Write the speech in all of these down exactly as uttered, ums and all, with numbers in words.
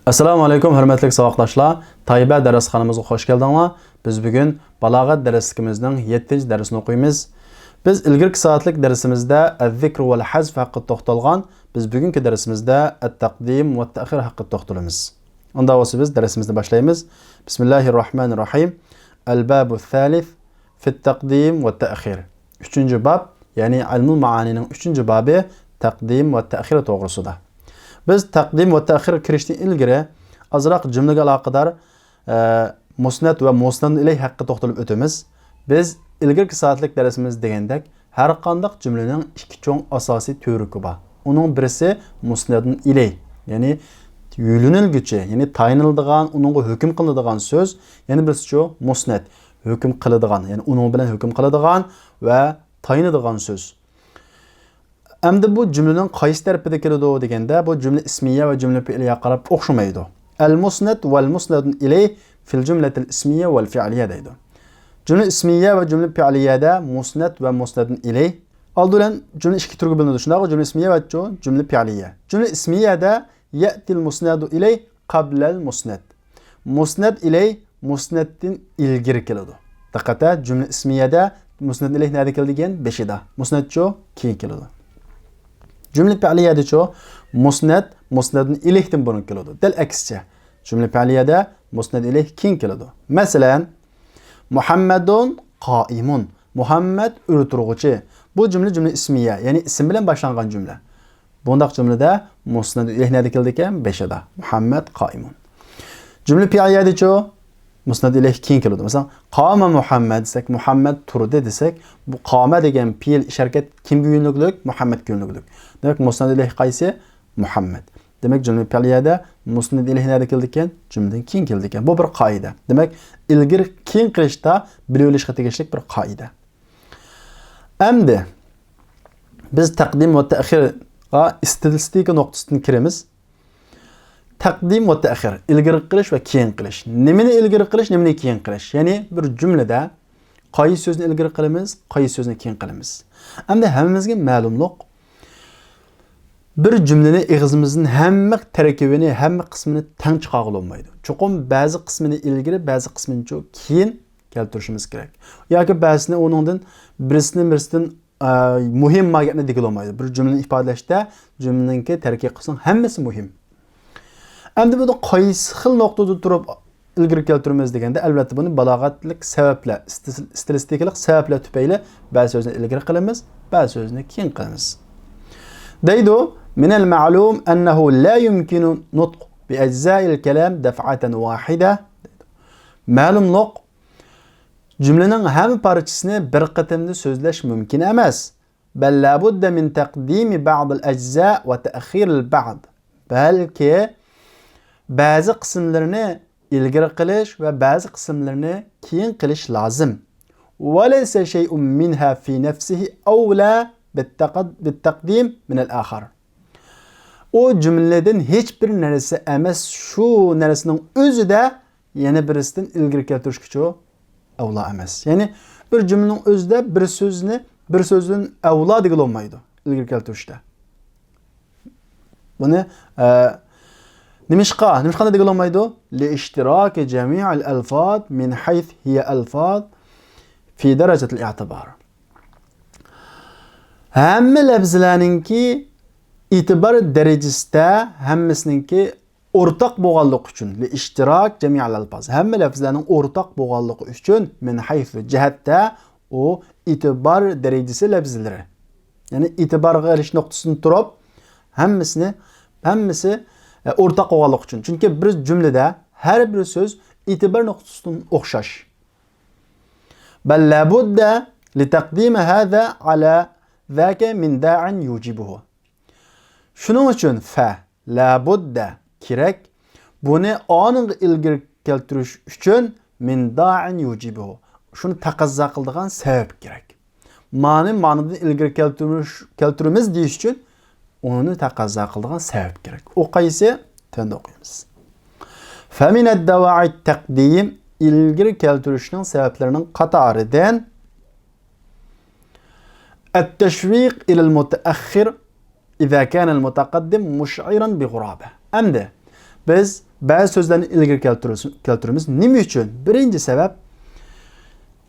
ئەسسالامۇ ئەلەيكۇم، ھۆرمەتلىك ساۋاقداشلار. تايبە دەرسخانىمىزغا خوش كەلدىڭلار. بىز بۈگۈن بالاغەت دەرسلىكىمىزنىڭ يەتتىنچى دەرسىنى ئوقۇيمىز. بىز ئىلگىرىكى سائەتلىك دەرسىمىزدە ئەززىكرۇ ۋەل ھەزف ھەققىدە توختالغان. بىز بۈگۈنكى دەرسىمىزدە ئەتتەقدىم ۋەتتەخىر ھەققىدە توختىلىمىز. ئۇنداق بولسا بىز دەرسىمىزنى باشلايمىز. بىسمىللاھىررەھمانىررەھىم. ئەلبابۇ سالىس فىتتەقدىم ۋەتتەخىر. ئۈچىنچى باب، يەنى ئىلمۇل مائانىنىڭ ئۈچىنچى بابى تەقدىم ۋەتتەخىر توغرىسىدا. بىز تەقدىم ۋەتتەخىرغا كىرىشتىن ئىلگىرى ئازراق جۈملىگە ئالاقىدار، ئە، مۇسنەد ۋە مۇسنەدۇن ئىلەيھ ھەققىدە توختىلىپ ئۆتىمىز. بىز ئىلگىرىكى سائەتلىك دەرسىمىزدە دېگەندەك، ھەر قانداق جۈملىنىڭ ئىككى چوڭ ئاساسىي تۈۋرۈكى بار. ئۇنىڭ بىرسى مۇسنەدۇن ئىلەيھ، يەنى يۆلىنىلگۈچى، يەنى تايىنىلىدىغان، ئۇنىڭغا ھۆكۈم قىلىنىدىغان سۆز. يەنە بىرسىچۇ؟ مۇسنەد، ھۆكۈم قىلىدىغان، يەنى ئۇنىڭ بىلەن ھۆكۈم قىلىدىغان ۋە تايىنىدىغان سۆز. ئەمدى بۇ جۈملىنىڭ قايسى تەرىپىدە كېلىدۇ دېگەندە، بۇ جۈملە ئىسمىيە ۋە جۈملە پېئلىيەگە قاراپ ئوخشىمايدۇ. ئەل مۇسنەد ۋەل مۇسنەدۇن ئىلەيھ فىل جۈملەتىل ئىسمىيە ۋەل فېئلىيە دەيدۇ. جۈملە ئىسمىيە ۋە جۈملە پېئلىيەدە مۇسنەد ۋە مۇسنەدۇن ئىلەيھ. ئالدى بىلەن جۈملە ئىككى تۈرگە بۆلۈنىدۇ. شۇنداققۇ جۈملە ئىسمىيە ۋە جۈملە پېئلىيە. جۈملە ئىسمىيەدە يەتىل مۇسنەدۇ ئىلەيھ قابلەل مۇسنەد. مۇسنەد ئىلەيھ مۇسنەدتىن ئىلگىرى كېلىدۇ. دىققەت ھە، جۈملە ئىسمىيەدە مۇسنەد ئىلەيھ نەدە كېلىدىكەن؟ بېشىدا. مۇسنەدچۇ؟ كېيىن كېلىدۇ. جۈملە پېئلىيەدىچۇ؟ مۇسنەد مۇسنەدۇن ئىلەيھتىن بۇرۇن كېلىدۇ. دەل ئەكسىچە، جۈملە پېئلىيەدە مۇسنەد ئىلەيھ كېيىن كېلىدۇ. مەسىلەن، مۇھەممەدۇن قائىمۇن. مۇھەممەد ئۆرە تۇرغۇچى. بۇ جۈملە جۈملە ئىسمىيە، يەنى ئىسىم بىلەن باشلانغان جۈملە. بۇنداق جۈملىدە مۇسنەد ئىلەيھ نەدە كېلىدىكەن؟ بېشىدا. مۇھەممەد قائىمۇن. جۈملە پېئلىيەدىچۇ؟ مۇسنەد ئىلەيھ كېيىن كېلىدۇ. مەسىلەن، قامە مۇھەممەد دېسەك، مۇھەممەد تۇردى دېسەك، بۇ قامە دېگەن پېئىل ئىش ھەرىكەت كىمگە يۆنىلىگلىك؟ مۇھەممەدكە يۆنىلىگلىك. دېمەك، مۇسنەد ئىلەيھ قايسى؟ مۇھەممەد. دېمەك، جۈملە پېئلىيەدە مۇسنەد ئىلەيھ نەدە كېلىدىكەن؟ جۈملىدىن كېيىن كېلىدىكەن. بۇ بىر قائىدە. دېمەك، ئىلگىرى كېيىن قىلىشتا بىلىۋېلىشقا تېگىشلىك بىر قائىدە. ئەمدى بىز تەقدىم ۋە تەخىرغا ئىستىلىستىكا نۇقتىسىدىن كىرىمىز. تەقدىم ۋە تەخىر، ئىلگىرى قىلىش ۋە كېيىن قىلىش. نېمىنى ئىلگىرى قىلىش، نېمىنى كېيىن قىلىش؟ يەنى بىر جۈملىدە قايسى سۆزنى ئىلگىرى قىلىمىز، قايسى سۆزنى كېيىن قىلىمىز؟ ئەمدى ھەممىمىزگە مەلۇملۇق، بىر جۈملىنى ئېغىزىمىزدىن ھەممە تەركىبىنى، ھەممە قىسمىنى تەڭ چىقارغىلى بولمايدۇ. چوقۇم بەزى قىسمىنى ئىلگىرى، بەزى قىسمىنى چۇ كېيىن كەلتۈرۈشىمىز كېرەك. ياكى بەزىسىنى ئۇنىڭدىن بىرسىنى بىرسىدىن، ئە، مۇھىم ما گەپنى دېگىلى بولمايدۇ. بىر جۈملىنى ئىپادىلەشتە جۈملىنىڭكى تەركىب قىسمىنىڭ ھەممىسى مۇھىم. ئەمدى بۇنى قايسى خىل نۇقتىدا تۇرۇپ ئىلگىرى كەلتۈرىمىز دېگەندە، ئەلۋەتتە، بۇنى بالاغەتلىك سەۋەبلەر، ئىستىل-، ئىستىلىستىكىلىق سەۋەبلەر تۈپەيلى بەزى سۆزنى ئىلگىرى قىلىمىز، بەزى سۆزنى كېيىن قىلىمىز. دەيدۇ، من المعلوم أنه لا يمكن نطق بأجزاء الكلام دفعة واحدة. مەلۇملۇق، جۈملىنىڭ ھەممە پارچىسىنى بىر قېتىمدا سۆزلەش مۇمكىن ئەمەس. بل لابد من تقديم بعض الأجزاء وتأخير البعض. بەلكى بەزى قىسىملىرىنى ئىلگىرى قىلىش ۋە بەزى قىسىملىرىنى كېيىن قىلىش لازىم. وليس شيء منها في نفسه أولى بالتقد-، بالتقديم من الآخر. ئۇ جۈملىدىن ھېچ بىر نەرسە ئەمەس، شۇ نەرسىنىڭ ئۆزىدە يەنە بىرسىدىن ئىلگىرى كەلتۈرۈشكىچۇ ئەۋلا ئەمەس. يەنى بىر جۈملىنىڭ ئۆزىدە بىر سۆزنى بىر سۆزدىن ئەۋلا دېگىلى بولمايدۇ ئىلگىرى كەلتۈرۈشتە. بۇنى، ئە، نېمىشقا، نېمىشقا دېگىلى بولمايدۇ؟ لاشتراك جميع الألفاظ من حيث هي ألفاظ في درجة الاعتبار. ھەممە لەپزىلەرنىڭكى ئېتىبار دەرىجىسىدە ھەممىسىنىڭكى ئورتاق بولغانلىقى ئۈچۈن، لاشتراك جميع الألفاظ، ھەممە لەپزىلەرنىڭ ئورتاق بولغانلىقى ئۈچۈن، من حيث جەھەتتە ئۇ ئېتىبار دەرىجىسى لەپزىلىرى. يەنى ئېتىبارغا ئېلىش نۇقتىسىدىن تۇرۇپ، ھەممىسىنى، ھەممىسى، ئە، ئورتاق بولغانلىقى ئۈچۈن. چۈنكى بىر جۈملىدە ھەر بىر سۆز ئېتىبار نۇقتىسىدىن ئوخشاش. بل لابد لتقديم هذا على ذاك من داع يوجبه. شۇنىڭ ئۈچۈن فە، لابۇددە، كېرەك، بۇنى ئانىڭغا ئىلگىرى كەلتۈرۈش ئۈچۈن من داع يوجبه، شۇنى تەقەززا قىلىدىغان سەۋەب كېرەك. مانى مانىدىن ئىلگىرى كەلتۈرۈش، كەلتۈرىمىز دېيىش ئۈچۈن ئۇنى تەقەززا قىلىدىغان سەۋەب كېرەك. ئۇ قايسى؟ تۆۋەندە ئوقۇيمىز. فمن الدواعي التقديم، ئىلگىرى كەلتۈرۈشنىڭ سەۋەبلىرىنىڭ قاتارىدىن التشويق إلى المتأخر إذا كان المتقدم مشعرا بغرابة. ئەمدى بىز بەزى سۆزلەرنى ئىلگىرى كەلتۈرىمىز. نېمە ئۈچۈن؟ بىرىنچى سەۋەب،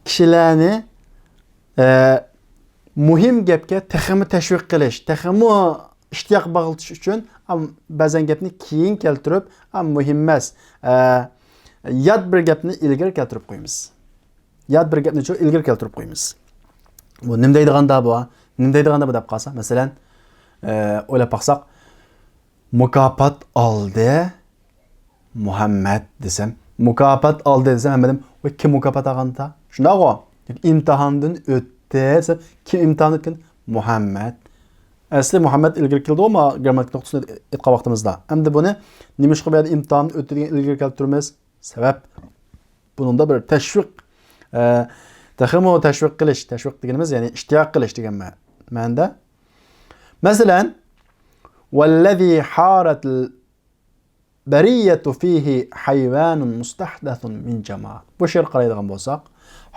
كىشىلەرنى، ئە، مۇھىم گەپكە تېخىمۇ تەشۋىق قىلىش، تېخىمۇ ئىشتىياق باغلىتىش ئۈچۈن، ئام، بەزەن گەپنى كېيىن كەلتۈرۈپ، ئام، مۇھىم ئەمەس، ئە، يات بىر گەپنى ئىلگىرى كەلتۈرۈپ قويىمىز. يات بىر گەپنى شۇ ئىلگىرى كەلتۈرۈپ قويىمىز. بۇ نېمە دەيدىغاندا بۇ؟ نېمە دەيدىغاندا بۇ دەپ قالسا، مەسىلەن، ئە، ئويلاپ باقساق، مۇكاپات ئالدى مۇھەممەد دېسەم، مۇكاپات ئالدى دېسەم، ھەممە ئادەم، «ۋاي، كىم مۇكاپات ئالغاندا؟» شۇنداقغۇ؟ «ئىمتىھاندىن ئۆتتى» دېسەم، «كىم ئىمتىھاندىن ئۆتكەن؟» «مۇھەممەد.» ئەسلى مۇھەممەد ئىلگىرى كېلىدىغۇ، ما گرامماتىك نۇقتىسىنى ئېيتقان ۋاقتىمىزدا. ئەمدى بۇنى نېمىشقا بۇ يەردە «ئىمتىھاندىن ئۆتتى» دېگەن ئىلگىرى كەلتۈرىمىز؟ سەۋەب، بۇنىڭدا بىر تەشۋىق، ئە، تېخىمۇ تەشۋىق قىلىش، تەشۋىق دېگىنىمىز، يەنى ئىشتىياق قىلىش دېگەن مە-، مەنىدە. مەسىلەن، «والذي حارت البرية فيه حيوان مستحدث من جماد.» بۇ شېئىرغا قارايدىغان بولساق،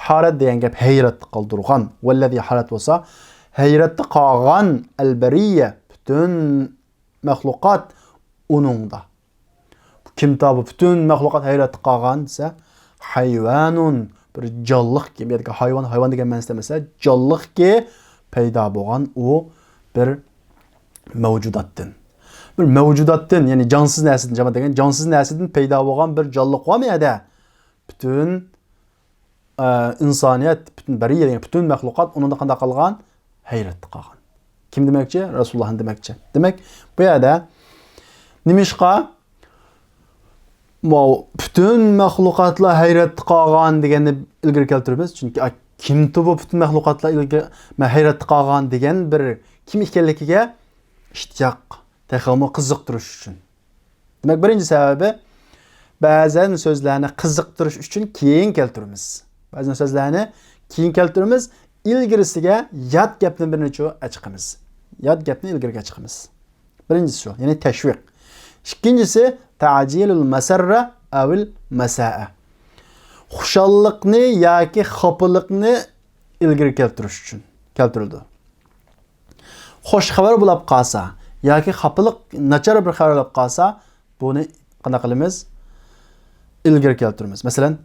ھارەت دېگەن گەپ ھەيراتتا قالدۇرغان، «والذي حارت» بولسا، ھەيراتتا قالغان، «البرية» پۈتۈن مەخلۇقات ئۇنىڭدا. كىمتا بۇ پۈتۈن مەخلۇقات ھەيراتتا قالغان دېسە، «حيوان» بىر جانلىقكى، بۇ يەردىكى ھايۋان، ھايۋان دېگەن مەنىسىدە ئەمەس، جانلىقكى پەيدا بولغان ئۇ بىر مەۋجۇداتتىن. بىر مەۋجۇداتتىن، يەنى جانسىز نەرسىدىن، جامائەت دېگەن جانسىز نەرسىدىن پەيدا بولغان بىر جانلىق بارمۇ يەردە؟ پۈتۈن ئە، ئىنسانىيەت، پۈتۈن بەرىيە دېگەن پۈتۈن مەخلۇقات ئۇنىڭدا قانداق قالغان؟ ھەيرەتتە قالغان. كىم دېمەكچى؟ رەسۇلۇللاھنى دېمەكچى. دېمەك، بۇ يەردە نېمىشقا ماۋۇ پۈتۈن مەخلۇقاتلار ھەيرەتتە قالغان دېگەننى ئىلگىرى كەلتۈرىمىز؟ چۈنكى، ئا، كىمتۇ بۇ پۈتۈن مەخلۇقاتلار ئىلگىرى، مە، ھەيرەتتە قالغان دېگەن بىر كىم ئىكەنلىكىگە ئىشتىياق، تېخىمۇ قىزىقتۇرۇش ئۈچۈن. دېمەك، بىرىنچى سەۋەبى، بەزەن سۆزلەرنى قىزىقتۇرۇش ئۈچۈن كېيىن كەلتۈرىمىز. بەزەن سۆزلەرنى كېيىن كەلتۈرىمىز، ئىلگىرىسىگە يات گەپنى بىرنى چۇ ئەچىقىمىش. يات گەپنى ئىلگىرىگە چىقىمىز. بىرىنچىسى شۇ، يەنى تەشۋىق. ئىككىنچىسى، تەجىلۇل مەسەررە ئەۋىل مەسەئە. خۇشاللىقنى ياكى خاپىلىقنى ئىلگىرى كەلتۈرۈش ئۈچۈن كەلتۈرۈلىدۇ. خوش خەۋەر بولاپ قالسا ياكى خاپىلىق، ناچار بىر خەۋەر بولاپ قالسا، بۇنى قانداق قىلىمىز؟ ئىلگىرى كەلتۈرىمىز. مەسىلەن،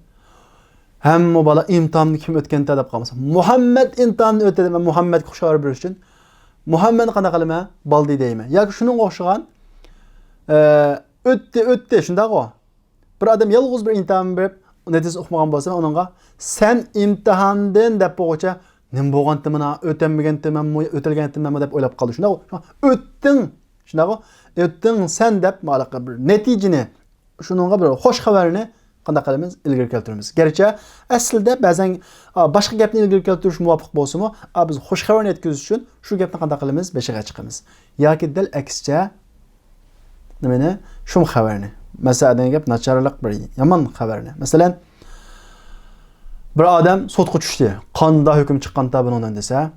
ھەممە بالا ئىمتىھاننى كىم ئۆتكەنتە دەپ قالمىسا، مۇھەممەد ئىمتىھاننى ئۆتتى دەپ، مەن مۇھەممەدكە خوش خەۋەر بېرىش ئۈچۈن، مۇھەممەدنى قانداق قىلىمەن؟ بالدى دەيمەن. ياكى شۇنىڭغا ئوخشىغان، ئە، ئۆتتى، ئۆتتى، شۇنداقغۇ؟ بىر ئادەم يالغۇز بىر ئىمتىھان بېرىپ، نەتىجىسى ئۇقمىغان بولسا، مەن ئۇنىڭغا، «سەن ئىمتىھاندىن» دەپ بولغۇچە، «نېمە بولغانتىمىنا، ئۆتەلمىگەنتىمەنمۇ، ئۆتەلگەنتىمەنمۇ؟» دەپ ئويلاپ قالدى. شۇنداق، «ئۆتتۈڭ»، شۇنداقغۇ؟ «ئۆتتۈڭ سەن» دەپ، مالاقا بىر نەتىجىنى، شۇنىڭغا بىر خوش خەۋەرنى قانداق قىلىمىز؟ ئىلگىرى كەلتۈرىمىز. گەرچە ئەسلىدە بەزەن، ئا، باشقا گەپنى ئىلگىرى كەلتۈرۈش مۇۋاپىق بولسىمۇ، ئا، بىز خوش خەۋەرنى يەتكۈزۈش ئۈچۈن شۇ گەپنى قانداق قىلىمىز؟ بېشىغا چىقىمىز. ياكى دەل ئەكسىچە، نېمىنى؟ شۇم خەۋەرنى. مەسىلەن، دېگەن گەپ ناچارلىق، بىر يامان خەۋەرنى. مەسىلەن، بىر ئادەم سوتقا چۈشتى. «قاندا ھۆكۈم چىققانتا بۇنىڭدىن؟» دېسە،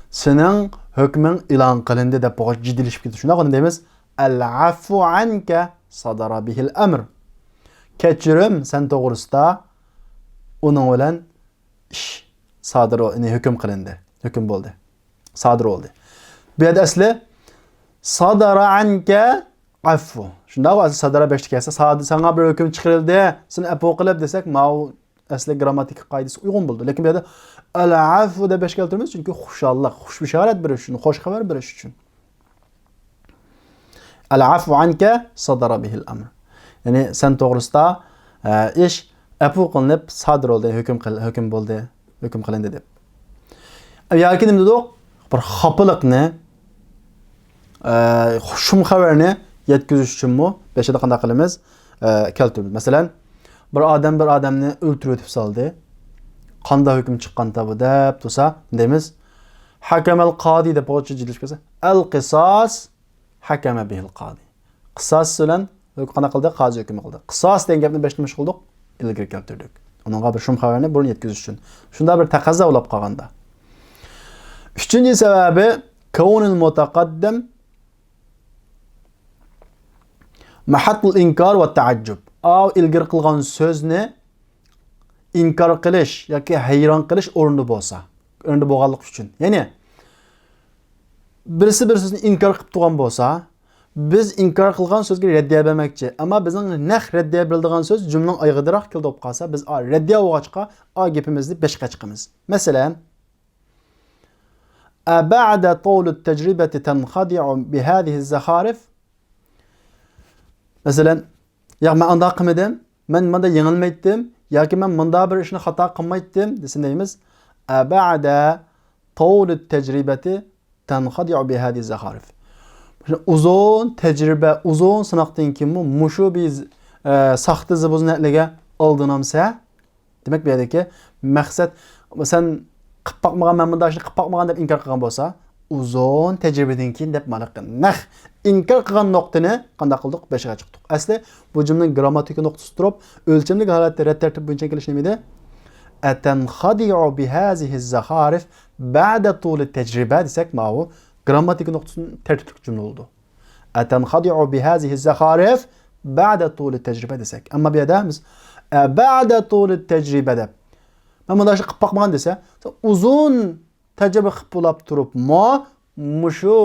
«سېنىڭ ھۆكمۈڭ ئېلان قىلىندى» دەپ بولغاچ جىددىيلىشىپ كېتىدۇ. شۇنداق، ئۇنى دەيمىز، «ئەلئەفۇ ئەنكە سادارا بىھىل ئەمر.» كەچۈرۈم سەن توغرىسىدا، ئۇنىڭ بىلەن ئىش سادىر، يەنى ھۆكۈم قىلىندى، ھۆكۈم بولدى، سادىر بولدى. بۇ يەردە ئەسلى سادارا ئەنكە ئەفۇ. شۇنداق، ئەسلى سادارا بەشتە كەلسە، ساد-، ساڭا بىر ھۆكۈم چىقىرىلدى، سېنى ئەپۇ قىلىپ دېسەك، ماۋۇ ئەسلى گرامماتىكا قائىدىسى ئۇيغۇن بولىدۇ. لېكىن بۇ يەردە ئەل ئەفۇ دەپ بەش كەلتۈرىمىز، چۈنكى خۇشاللىق، خۇش بېشارەت بېرىش ئۈچۈن، خوش خەۋەر بېرىش ئۈچۈن. ئەل ئەفۇ ئەنكە سادارا بىھىل ئەمر. يەنى سەن توغرىسىدا، ئە، ئىش ئەپۇ قىلىنىپ سادىر بولدى، ھۆكۈم قىل-، ھۆكۈم بولدى، ھۆكۈم قىلىندى دەپ. ياكى نېمە دېدۇق؟ بىر خاپىلىقنى، ئە، شۇم خەۋەرنى يەتكۈزۈش ئۈچۈنمۇ بېشىدا قانداق قىلىمىز؟ ئە، كەلتۈرىمىز. مەسىلەن، بىر ئادەم بىر ئادەمنى ئۆلتۈرۈۋېتىپ سالدى. قاندا ھۆكۈم چىققانتا بۇ دەپ تۇرسا، دەيمىز، ھەكەمەل قادى دەپ بولغۇچە جىددىيلىشىپ كەلسە، ئەل قىساس ھەكەمە بىھىل قادى. قىساس بىلەن ھۆك-، قانداق قىلدى؟ قازى ھۆكۈم قىلدى. قىساس دېگەن گەپنى بەشتە مۇشۇ قىلدۇق، ئىلگىرى كەلتۈردۇك. ئۇنىڭغا بىر شۇم خەۋەرنى بۇرۇن يەتكۈزۈش ئۈچۈن. شۇنداق بىر تەقەززا بولاپ قالغاندا. ئۈچىنچى سەۋەبى، كەۋنىل مۇتەقەددىم مەھەتتۇل ئىنكار ۋە تەئەججۇب. ئاۋۇ ئىلگىرى قىلغان سۆزنى ئىنكار قىلىش ياكى ھەيران قېلىش ئورنىدا بولسا، ئورنىدا بولغانلىقى ئۈچۈن. يەنى بىرسى بىر سۆزنى ئىنكار قىلىپ تۇرغان بولسا، بىز ئىنكار قىلغان سۆزگە رەددىيە بەرمەكچى. ئەمما بىزنىڭ نەق رەددىيە بېرىدىغان سۆز جۈملىنىڭ ئايىغىدىراق كېلىپ قالسا، بىز ئا، رەددىيە بولغاچقا، ئا گېپىمىزنى بېشىغا چىقىمىز. مەسىلەن، أبعد طول التجربة تنخدع بهذه الزخارف؟ مەسىلەن، ياق، مەن ئانداق قىلمىدىم، مەن مۇندا يېڭىلمەيتتىم ياكى مەن مۇندا بىر ئىشنى خاتا قىلمايتتىم دېسە نېمىمىز؟ أبعد طول التجربة تنخدع بهذه الزخارف. ئۇزۇن تەجرىبە، ئۇزۇن سىناقتىن كېيىنمۇ مۇشۇ بىز، ئە، ساختا زىبۇزىنەتلەرگە ئالدىنامسە؟ دېمەك، بۇ يەردىكى مەقسەت، سەن قىلىپ باقمىغان، مەن مۇنداق ئىشنى قىلىپ باقمىغان دەپ ئىنكار قىلغان بولسا، ئۇزۇن تەجرىبىدىن كېيىن دەپ مانا نەق ئىنكار قىلغان نۇقتىنى قانداق قىلدۇق؟ بېشىغا چىقتۇق. ئەسلى بۇ جۈملىنىڭ گرامماتىكا نۇقتىسى تۇرۇپ، ئۆلچەملىك ھالەتتە رەت تەرتىپ بويىچە كېلىشى نېمىدى؟ أتنخدع بهذه الزخارف بعد طول التجربة دېسەك، ماۋۇ گرامماتىكا نۇقتىسىدىن تەرتىپلىك جۈملە بولىدۇ. أتنخدع بهذه الزخارف بعد طول التجربة دېسەك. ئەمما بۇ يەردە بىز، ئە، بعد طول التجربة دەپ، مەن مۇنداق ئىشنى قىلىپ باقمىغان دېسە، ئۇزۇن تەجرىبە قىلىپ بولاپ تۇرۇپمۇ مۇشۇ،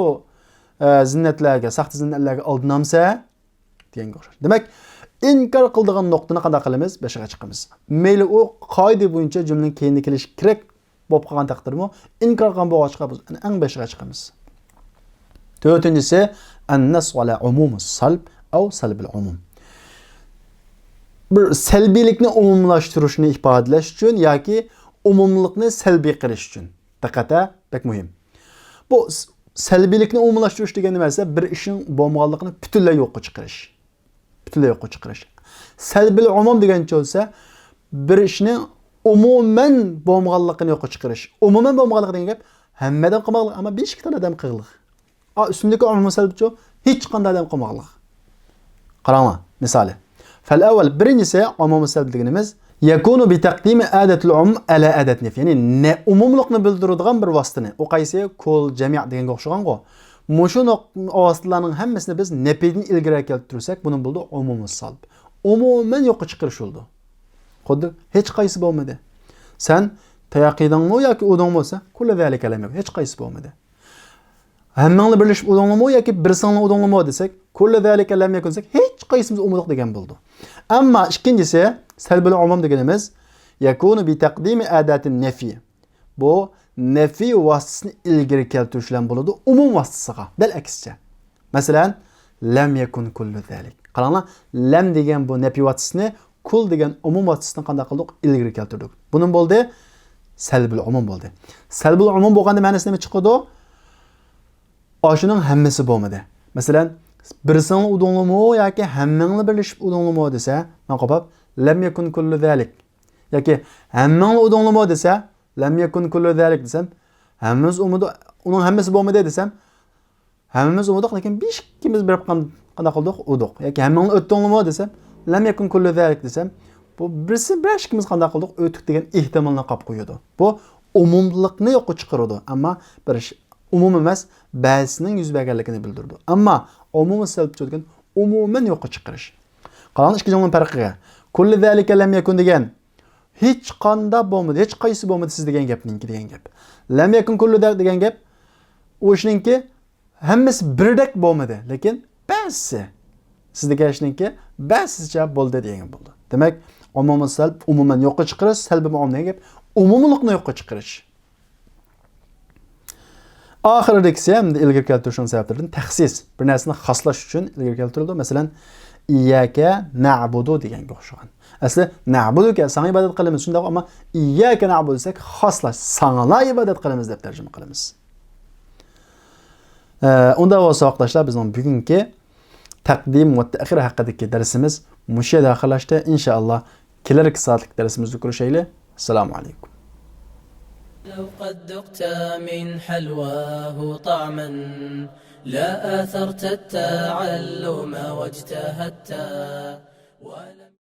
ئە، زىننەتلەرگە، ساختا زىننەتلەرگە ئالدىنامسە؟ دېگەنگە ئوخشاش. دېمەك، ئىنكار قىلىدىغان نۇقتىنى قانداق قىلىمىز؟ بېشىغا چىقىمىز. مەيلى ئۇ قائىدە بويىچە جۈملىنىڭ كەينىدە كېلىشى كېرەك بولۇپ قالغان تەقدىرمۇ، ئىنكار قىلغان بولغاچقا بىز ئەڭ بېشىغا چىقىمىز. تۆتىنچىسى، النص على عموم السلب أو سلب العموم. بىر سەلبىيلىكنى ئومۇملاشتۇرۇشنى ئىپادىلەش ئۈچۈن ياكى ئومۇملۇقنى سەلبىي قىلىش ئۈچۈن. دىققەت ھە، بەك مۇھىم. بۇ س-، سەلبىيلىكنى ئومۇملاشتۇرۇش دېگەن نېمە دېسە، بىر ئىشنىڭ بولمىغانلىقىنى پۈتۈنلەي يوققا چىقىرىش. پۈتۈنلەي يوققا چىقىرىش. سەلبىل ئومۇم دېگەنچە بولسا، بىر ئىشنىڭ ئومۇمەن بولمىغانلىقىنى يوققا چىقىرىش. ئومۇمەن بولمىغانلىق دېگەن گەپ، ھەممە ئادەم قىلماقلىق، ئەمما بىر ئىككى تال ئادەم قىلىقلىق. ئا، ئۈستۈندىكى ئومۇمىي سەلبچۇ، ھېچقانداق ئادەم قىلماقلىق. قاراڭلار، مىسالى. فالأول، بىرىنچىسى، ئومۇمىي سەلب دېگىنىمىز، يكون بتقديم أداة العموم على أداة النفي. يەنى نە-، ئومۇملۇقنى بىلدۈرىدىغان بىر ۋاسىتىنى. ئۇ قايسى؟ كل، جەمىئ دېگەنگە ئوخشىغانغۇ. مۇشۇ نۇق-، ۋاسىتىلەرنىڭ ھەممىسىنى بىز نەپىدىن ئىلگىرى كەلتۈرسەك، بۇنى بولىدۇ ئومۇمىي سەلب. ئومۇمەن يوققا چىقىرىش بولىدۇ. خۇددى ھېچ قايسى بولمىدى. سەن تاياق يېدىڭمۇ ياكى ئۇردۇڭمۇ دېسە، كل ذلك لم يكن. ھېچ قايسى بولمىدى. ھەممىڭلار بىرلىشىپ ئۇردۇڭلىمۇ ياكى بىرسىڭلار ئۇردۇڭلىمۇ دېسەك، كل ذلك لم يكن دېسەك، ھېچ قايسىمىز ئۇرمىدۇق دېگەن بولىدۇ. ئەمما ئىككىنچىسى، سەلبىل ئومۇم دېگىنىمىز، يكون بتقديم أداة النفي. بۇ نەپى ۋاسىتىسىنى ئىلگىرى كەلتۈرۈش بىلەن بولىدۇ، ئومۇم ۋاسىتىسىغا. دەل ئەكسىچە. مەسىلەن، لم يكن كل ذلك. قاراڭلار، لم دېگەن بۇ نەپى ۋاسىتىسىنى كل دېگەن ئومۇم ۋاسىتىسىنى قانداق قىلدۇق؟ ئىلگىرى كەلتۈردۇق. بۇنىڭ بولدى سەلبىل ئومۇم بولدى. سەلبىل ئومۇم بولغاندا مەنىسى نېمە چىقىدۇ؟ ئاشۇنىڭ ھەممىسى بولمىدى. مەسىلەن، بىرسىڭلار ئۇردۇڭلىمۇ ياكى ھەممىڭلار بىرلىشىپ ئۇردۇڭلىمۇ دېسە، مەن قوپاپ، لم يكن كل ذلك. ياكى ھەممىڭلار ئۇردۇڭلىمۇ دېسە، لم يكن كل ذلك دېسەم، ھەممىمىز ئۇرمىدۇق، ئۇنىڭ ھەممىسى بولمىدى دېسەم، ھەممىمىز ئۇرمىدۇق، لېكىن بىر ئىككىمىز بېرىپ قان-، قانداق قىلدۇق؟ ئۇردۇق. ياكى ھەممىڭلار ئۆتتۈڭلىمۇ دېسەم، لم يكن كل ذلك دېسەم، بۇ بىرسى، بىر ئىككىمىز قانداق قىلدۇق؟ ئۆتتۇق دېگەن ئېھتىمالنى قاپ قويىدۇ. بۇ ئومۇملۇقنى يوققا چىقىرىدۇ، ئەمما بىر ئىش ئومۇم ئەمەس، بەزىسىنىڭ يۈز بەرگەنلىكىنى بىلدۈرىدۇ. ئەمما ئومۇمىي سەلبچۇ دېگەن ئومۇمەن يوققا چىقىرىش. قاراڭ ئىككى جۈملىنىڭ پەرقىگە. كل ذلك لم يكن دېگەن ھېچقانداق بولمىدى، ھېچ قايسى بولمىدى سىز دېگەن گەپنىڭكى دېگەن گەپ. لم يكن كل ذلك دېگەن گەپ، ئۇ ئىشنىڭكى ھەممىسى بىردەك بولمىدى، لېكىن بەزىسى. سىز دېگەن ئىشنىڭكى بەزىسىچە بولدى دېگەن بولدى. دېمەك، ئومۇمىي سەلب، ئومۇمەن يوققا چىقىرىش، سەلبىي ئومۇم دېگەن گەپ، ئومۇملۇقنى يوققا چىقىرىش. ئاخىرىدىكىسى ھەمدە ئىلگىرى كەلتۈرۈشنىڭ سەۋەبلىرىدىن تەخسىس، بىر نەرسىنى خاسلاش ئۈچۈن ئىلگىرى كەلتۈرۈلىدۇ. مەسىلەن، ئىيياكە نەئبۇدۇ دېگەنگە ئوخشىغان. ئەسلى نەئبۇدۇكە، ساڭا ئىبادەت قىلىمىز، شۇنداق، ئەمما ئىيياكە نەئبۇدۇ دېسەك، خاسلاش، ساڭىلا ئىبادەت قىلىمىز دەپ تەرجىمە قىلىمىز. ئە، ئۇنداق بولسا، ۋاقىتداشلار، بىزنىڭ بۈگۈنكى تەقدىم ۋە تەخىر ھەققىدىكى دەرسىمىز مۇشۇ يەردە ئاخىرلاشتى. ئىنشائاللا، كېلەركى سائەتلىك دەرسىمىزدە كۆرۈشەيلى. السلام عليكم. لو قد ذقت من حلواه طعما لا آثرت التعلم واجتهدت ولم